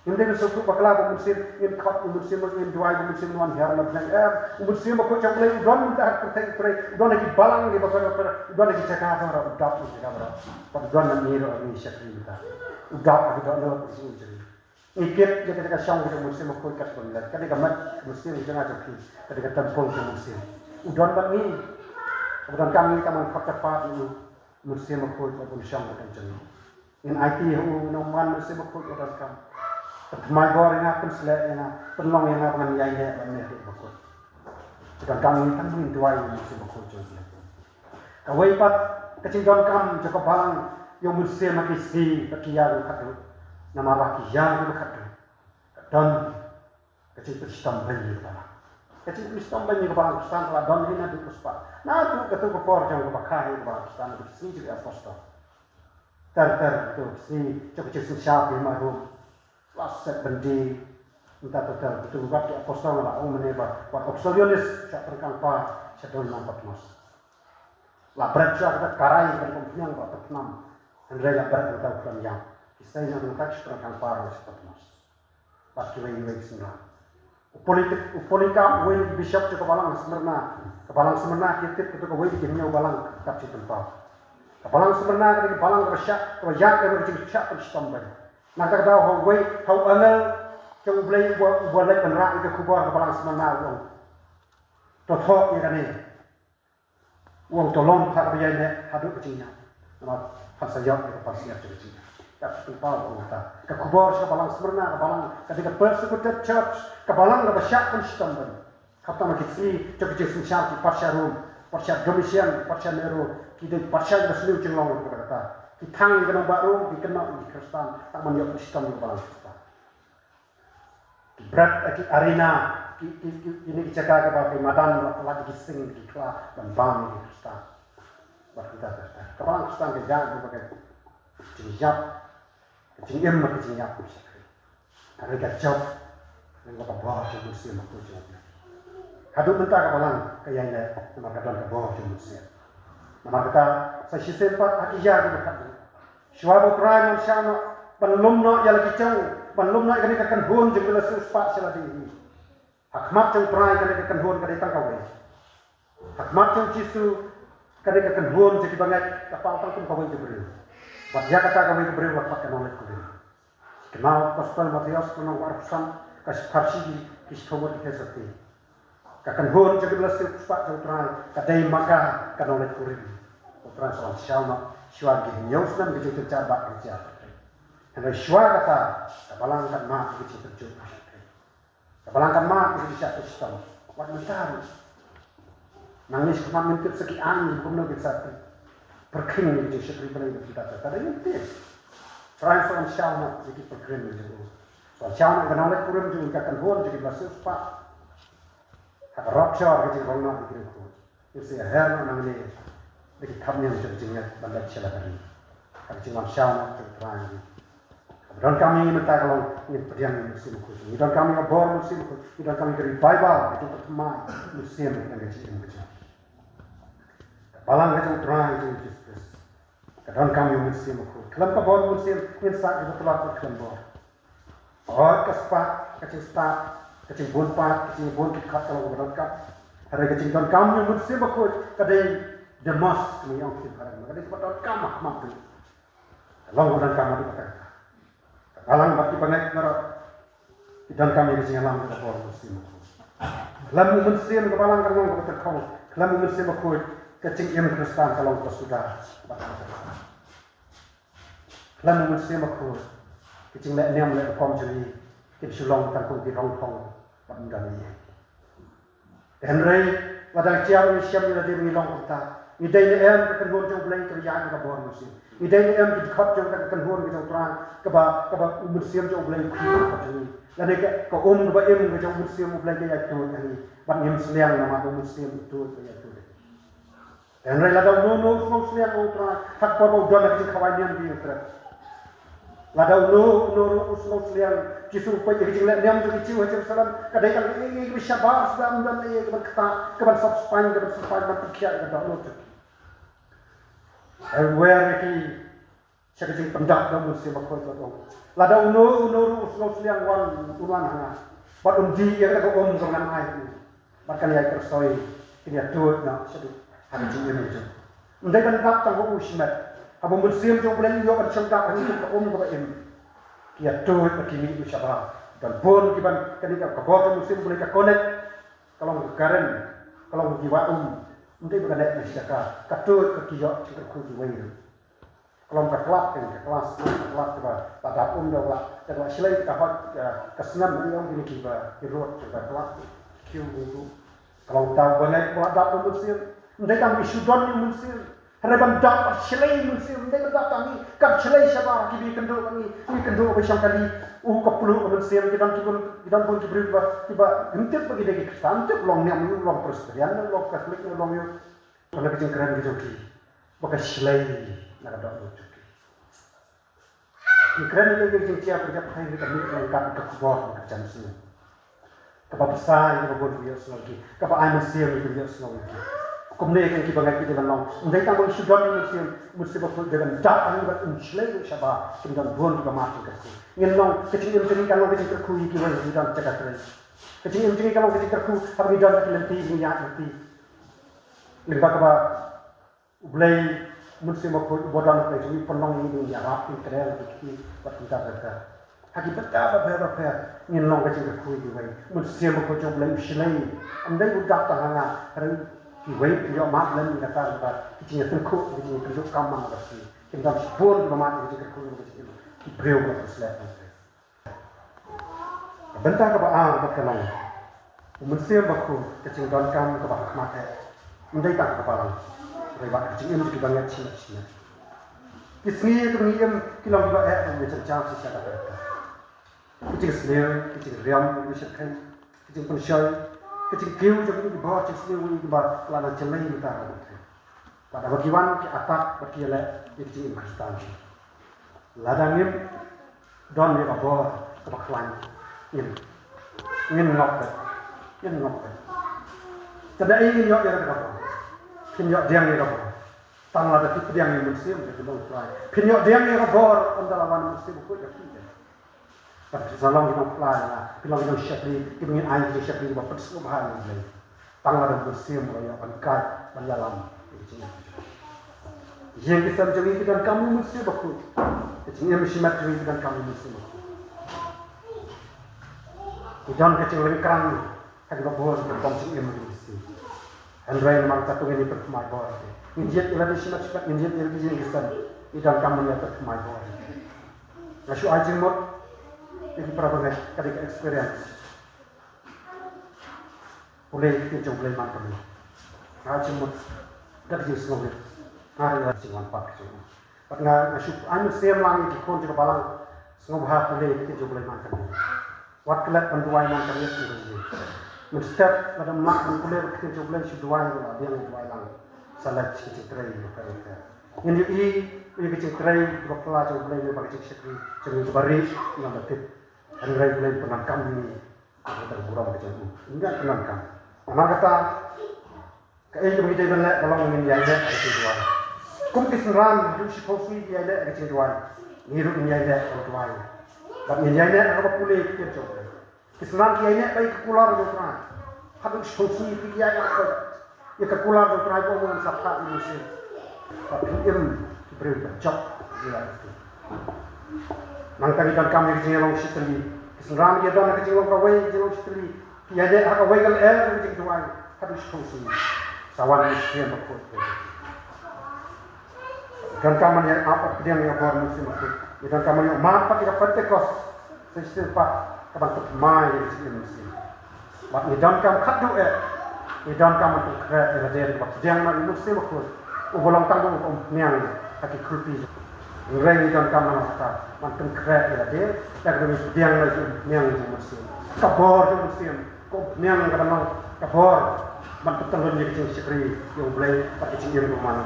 Ngim dei ban sngewthuh bakla ba u Mynsiem, ngin khot u Mynsiem, ngin duwai ba u Mynsiem un wan hiar na bneng. Em, u Mynsiem Bakhuid jong U Blei u don mynta ha ka pyrthei, u don ha ki balang kiba pher bapher, u don ha ki jaka baroh, u dap ha ki jaka baroh. Bad u don ha ngi ruh, ha ngi shakri mynta. U dap ha ki dohnud, ha ki jingim jong ngi. Ngi kit ïa ka jaka shong ka jong u Mynsiem Bakhuid kat ban leh. Ka dei ka met ka mynsiem ka jong nga jong phi. Ka dei ka templ jong u Mynsiem. U don bad ngi. Ka ba donkam ngi tang ban khot ka pat ïa u Mynsiem Bakhuid ba un shong ka jong ngi. Ngin aiti ha u, nongwan Mynsiem Bakhuid ba donkam. Pynthymmai bor ïa nga, pynsleh ïa nga, pynlong ïa nga ba ngan ïaineh bad neh ha u Bakhuid. Ka donkam ngi tang ban duwai ïa u Mynsiem Bakhuid jong u Blei. Kawei pat ka jingdonkam jong ka balang ïa u Mynsiem ha ki sngi bad ki ïa kiba khatduh. Namar ba ki ïa kiba khatduh ka don ka jingpynshitom beiñ ïa ka balang. Ka jingpynshitom beiñ ïa ka balang Khristan ka la don hi naduh ka spah, naduh kato ka por jong kaba kha hi ka balang Khristan, naduh ki sngi jong ki apostol. Ter ter kato ki sngi jong ka jingsynshar ha hima Rom. La set byndi. Mynta ter ter kato ka wad ki apostol la ong mynne ba wat apostol Ïoannis shah pyrkhat pa sha don lang Patmos. La bret shuwa kata ka rai ban pynphniang ba pynpnam. Hynrei la bret kata u khlem ïap. Ki sei na nangta ki shiphrang kangpar la shu pynmos. Bad kiwei kiwei ki synran. U Polycarp, u Polycarp uwei na ki bishop jong ka balang Smyrna. Ka balang Smyrna ki tip kata kawei na ki hynñiew balang kat jingpynpaw. Ka balang Smyrna ka dei ka balang kaba shah, kaba ïap ïa ka jingshah pynshitom beiñ. Na kata ka daw ha uwei, ha u angel jong U Blei uba, uba leit ban rah ïa ka khubor ha ka balang Smyrna u ong, to thoh ïa kane. U ong to long ha kaba ïaineh haduh ka jingïap. Namar phan sa ïoh ïa ka pansngiat jong ka jingïap. Ka pynpaw u ong kata. Ka khubor sha ka balang Smyrna, ka balang ka dei ka persecuted church, ka balang kaba shah pynshitom beiñ. Khamtam ha ki sngi jong ka jingsynshar ki patsha Rom, patsha Domitian, patsha Nero, ki dei patsha kiba sniew jinglong kata kata. Ki thang ïa ki nongbah Rom, ki kynnoh ïa ki Khristan, tang ban ïoh pynshitom ïa ka balang Khristan. Ki bret ha ki arena, ki, ki, ki, kine ki jaka kiba ki madan, la, la ki sing, ki kla ban bam ïa ki Khristan. Bad kita, kita. Ka balang Khristan ka ïa, ka ba ka jingïap, ka jingim, ka jingïap, ka shakri. Ka dei ka jop, ka dei ka bor jong u Mynsiem Bakhuid jong u Blei. Haduh mynta ka balang ka ïaineh, namar ka don ka bor jong u Mynsiem. Namar kata, sa shisien pat ha ki ïa kiba khatduh. Shuwa ba U Trai un shah noh ban lum noh ïa la ki jong, ban lum noh ïa kane ka kynhun jong ki la siew spah sha lade hi. Ha khmat jong U Trai kane ka kynhun ka dei tang kawei. Ha khmat jong U Jisu kane ka kynhun jong ki bangeit ka paw tang kum kawei ka briew. Bad ïa kata kawei ka briew la khot ka Nongleit Kurim. Kynmaw Gospel Mathaios lynnong kaba arphew san, ka pharshi ki, Ki sngewthuh ki thei sati. Ka kynhun jong ki ba la siewspah jong U Trai ka dei ma ka ka nongleit kurim. U Trai sa wan shaw noh shuwa ki hynñiew snem ki jingtynjar bad ki jingtynjar. Hynrei shuwa kata ka balang kan mad ki jingtynjuh. Ka balang kan mad ki jingshah shitom. Wat mynta ruh. Nangne shakhmat ngin tip sa ki aiñ kumno kin sa pyrkhing ïa ki jingshakri Blei bad kita, ka dei ngin tip. Trai sa wan shaw noh ïa ki pilgrim jong u. Sa wan shaw noh ïa ka nongleit kurim jong u, ka kynhun jong ki ba la siewspah. Ha ka rapture ka jingrong noh ïa ki riewkhuid. Ngin sa ïaher noh nangne da ki khap niam jong ka jingngeit ban leit sha lad ri. Ka jingwan shaw noh jong U Trai. Kaba donkam ïa ngi mynta ka long ngin pdiang ïa u Mynsiem Bakhuid. Ngi donkam ïa ka bor u Mynsiem Bakhuid. Ngi donkam ïa ka revival, ka jingpynthymmai u Mynsiem ha ka jingim ka jong ngi. Ka balang ka jong U Trai jong ngi Jisu Khrist ka donkam ïa u Mynsiem Bakhuid. Khlem ka bor u Mynsiem ngin sah kiba tlot bad khlem bor. Hooid, ka spah, ka jingstad, ka jingbun pat, ka jingbun ki khot ka long kaba donkam. Hynrei ka jingdonkam ïa u Mynsiem Bakhuid ka dei the most, kumne ong ki phareng, ka dei kaba donkam ha khmat. Ka long kaba donkam ha khmat. Ka balang bad ki bangeit baroh ki donkam ïa ka jingïalam ka bor u Mynsiem Bakhuid. Khlem u Mynsiem ka balang kan long kaba tyrkhong. Khlem u Mynsiem Bakhuid ka jingim Khristan ka long kaba suda bad kaba tyrkhong. Khlem u Mynsiem Bakhuid ki jingleh niam leh rukom jong ngi kin shu long tang kum ki rong thong bad ym don ei ei. Hynrei lada ngi jia ngi shem ïa lade ngi long kumta, ngi dei ne em ka kynhun jong U Blei kaba ïaid da ka bor u Mynsiem? Ngi dei ne em ki dkhot jong ka kynhun ka jong U Trai kaba, kaba u Mynsiem jong U Blei u khih ha ka dkhot jong ngi? Lane ka, ka um kaba im ka jong u Mynsiem U Blei ka ïaid tuid ha ngi bad ngim sliang namar ba u Mynsiem u tuid, ka ïaid tuid. Hynrei lada uno uno u sngewsliang ïa U Trai ha ka por ba u don ha ka jingkhawai niam ki ïing ki trep. Lada uno uno ruh u sngewsliang, Jisu u peit ïa ka jingleh niam jong ki Jiw ha Jerusalem, ka dei tang kaei kaei kaba shabar suda, ym don ei ei kaban ktah, kaban sop spaiñ, kaban sop spaiñ, ban pynkhiah ïa ka dohnud jong ki. Hynrei wer ïa ki sha ka jingpyndap da u Mynsiem Bakhuid, bad ong, lada uno uno ruh u sngewsliang, wan, un wan ha nga bad un dih ïa kata ka um kaba ngan ai ha u bad kan ïai kyrsoi, kin ïa tuid noh shaduh ha ka jingim jong u. Ym dei ban dap tang ha u shimet. Haba u Mynsiem jong U Blei u ïoh ban shong dap ha ngi kum ka um kaba im, ki ïa tuid bad ki mih sha shabar. Don bun kiban, kane ka, ka bor jong u Mynsiem U Blei ka connect, ka long ka current, ka long ki wah um. Ym dei ba ka leh na shi jaka, ka tuid bad ki ïoh jingkyrkhu kiwei ruh. Ka long ka club, ka class, ka club kaba la dap um da la, da la shlei ka hot, ka, ka snem, ïa kine kiba ki rud jong ka club, ki kiew, ki kiew. Ka long da uba ngai ba la dap da u Mynsiem. Ym dei tang ba ki shu don ïa u Mynsiem, hynrei ban dap bad shlei u Mynsiem. Ym dei ban dap tang ngi, kan shlei shabar, kiba ïakynduh bad ngi, ngi kynduh ba shong kali, u ka pluh ka Mynsiem. Ki don, ki bun, ki don bun ki briew kiba, kiba ym tip ba ki dei ki Khristan, ym tip, long niam ïa u, long Presbyterian, long Catholic, long ïa u. Ka long ka jingkren ka jong ki ba ka shlei na ka dohnud jong ki. Ki kren ïa ka jingjia ka jingpynjah pynthei ka mih ryngkat ka khubor ka jan sien. Kaba bsa ïa kiba bun ki ïohsngew ïa ki, kaba ai mynsiem ïa kiba ïohsngew ïa ki. Kumne kein kiba ngi ki dei ban long. Ym dei tang ba ngi shu don ïa u Mynsiem, u Mynsiem Bakhuid u dei ban dap ha ngi bad un shlei ruh shabar. Kin don bun kiba mad jingkyrkhu. Ngin long, ka jingim jong ngi kan long ka jingkyrkhu ïa kiwei, ngi don jaka trei. Ka jingim jong ngi kan long ka jingkyrkhu haba ngi don ha ki lynti, ngi ïaid lynti. Lyngba kaba U Blei, u Mynsiem Bakhuid uba don ha pdeng jong ngi u pynlong ïa ngi ban ïarap, ban kren ïa ki kti bad kumta kumta. Ha ki bynta bapher bapher ngin long ka jingkyrkhu ïa kiwei. U Mynsiem Bakhuid jong U Blei u shlei. Ym dei u dap tang ha nga, hynrei kiwei ki ïoh mad lem ïa kata, ïa kata ki jingïatyngkhuh, ki jingïakynduh kam man ka shi. Kin don shibun kiba mad ïa ka jingkyrkhu, ïa ka jingkyrkhu, ki briew ba la pynsleh. Ka bynta kaba ar bad ka long u Mynsiem Bakhuid, ka jingdonkam kaba ha khmat eh. Ym dei tang kaba long, hynrei bad ka jingim jong kiba ngeit shimet shimet. Ki sngi kiba ngi im ki long kiba eh, ka jingïasyllok shisha ka bynta. Ki jingsniew, ki jingriam, ki jingshyrkhei, ki jingpynshoi, ki jingkiew jong ki bor jingsniew, kiba la nang jyllei mynta ha ka pyrthei. Bad haba ki wan ki attack bad ki ïaleh ïa ka jingim Khristan. Lada ngim don ïa ka bor kaba khlaiñ, ngin, ngin ngop beit, ngin ngop beit. Te da ei ngin ïoh ïa ka bor? Phin ïoh pdiang ïa ka bor tang lada phi pdiang ïa u Mynsiem, ïa ka bor Trai. Phin ïoh pdiang ïa ka bor ynda la wan u Mynsiem Bakhuid ïa phi. Bad phin sa long ki nongphla ïa nga, phin long ki nongshakri, kiba ngin ai ki jingshakri ba pynsngewbha ïa U Blei. Tang lada u Mynsiem u la ïoh ban guide, ban ïalam ïa ka jingim. Ïing ki sem jong ngi ki donkam ïa u Mynsiem Bakhuid. Ka jingim shimet jong ngi ki donkam ïa u Mynsiem Bakhuid. Ngi don ka jinglyngkhrang ha kiba bun ki rukom jingim ha ka mynsiem. Hynrei namar kata to ngin ïa pynthymmai bor. Ngin jied ïa lade shimet shimet, ngin jied ïa lade jingïaseng. Ngi donkam ban ïa pynthymmai bor. Nga shu ai jingmut ïa ki para bangeit, ka dei ka experience. Pule ïa ka ktien jong U Blei man ka mynsiem. Nga ai jingmut da ka jingsngewrit. Nga ai jingwan pat ka jong u. Bad nga, nga shu ai mynsiem lang ïa ki khun jong ka balang, sngewbha pule ïa ka ktien jong U Blei man ka mynsiem. Wat klet ban duwai man ka mynsiem. Mynstep lada ym lah ban pule ïa ka ktien jong U Blei, shu duwai ruh la biang, duwai lang. Sa leit sha ka jingtrei ruh ka ruh ka. Ngin ïohi ïa ka jingtrei kaba phylla jong U Blei, ne ba ka jingshakri jong ngi kaba rieh, ngam da tip. Hynrei U Blei u pyndonkam ïa ngi. Kata ka burom ka jong u. Ngi ïa pyndonkam. Namar kata, kaei kaba ngi dei ban leh ka long ngin ïaineh ha ka jingduwai. Kum ki synran haduh shiphew sngi ki ïaineh ha ka jingduwai, ngi ruh ngin ïaineh ha ka duwai. Bad ngin ïaineh ha kaba pule ïa ka ktien jong U Blei. Ki synran ki ïaineh bad ïa ka kular jong U Trai. Haduh shiphew sngi ki ïaineh bad ïa ka kular jong U Trai, ba u ong sa phah ïa u mynsiem. Bad phin im ki briew ba jop ïa u. Nangta ngi donkam ïa ka jingïalong shitylli. Ki synran ki don ha ka jinglong kawei, jinglong shitylli. Ki ïaineh ha kawei ka lyer ka jingduwai haduh shiphew sngi. Sa wan ïa u Mynsiem Bakhuid. Donkam ban ïa ap bad pdiang ïa ka bor u Mynsiem Bakhuid. Ngi donkam ban ïa mad pat ïa ka Pentekost. Sa shisien pat ka ban pynthymmai ïa ka jingim mynsiem. Bad ngi donkam khatduh eh, ngi donkam ban pynkhreh ïa lade, ban pdiang noh ïa u Mynsiem Bakhuid, uba long tang ba u umphniang ha ki khuslai. Hynrei ngi donkam namar kata ban pynkhreh ïa lade, da kaba ngi pdiang noh ïa u umphniang jong u Mynsiem. Ka bor jong u Mynsiem, ka umphniang, ka ban long ka bor ban pyntyllun ïa ka jingshakri ïa U Blei bad ka jingim kaba man.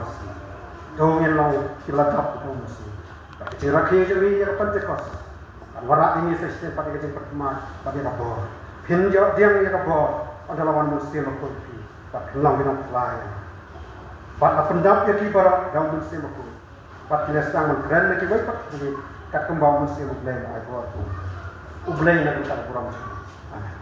To ngin long ki lad jong u Mynsiem. Bad ka jingrakhe jong ngi ïa ka Pentekost, ban wanrah ïa ngi sa shisien pat ïa ka jingpynthymmai bad ïa ka bor. Phin ïoh pdiang ïa ka bor ynda la wan u Mynsiem Bakhuid ha phi, bad phin long ki nongphylla ïa nga. Bad la pyndap ïa ki baroh da u Mynsiem Bakhuid. Bad ki la sdang ban kren na kiwei pat ki, katkum ba u Mynsiem U Blei u la ai bor. U Blei un ai ka burom. Amen.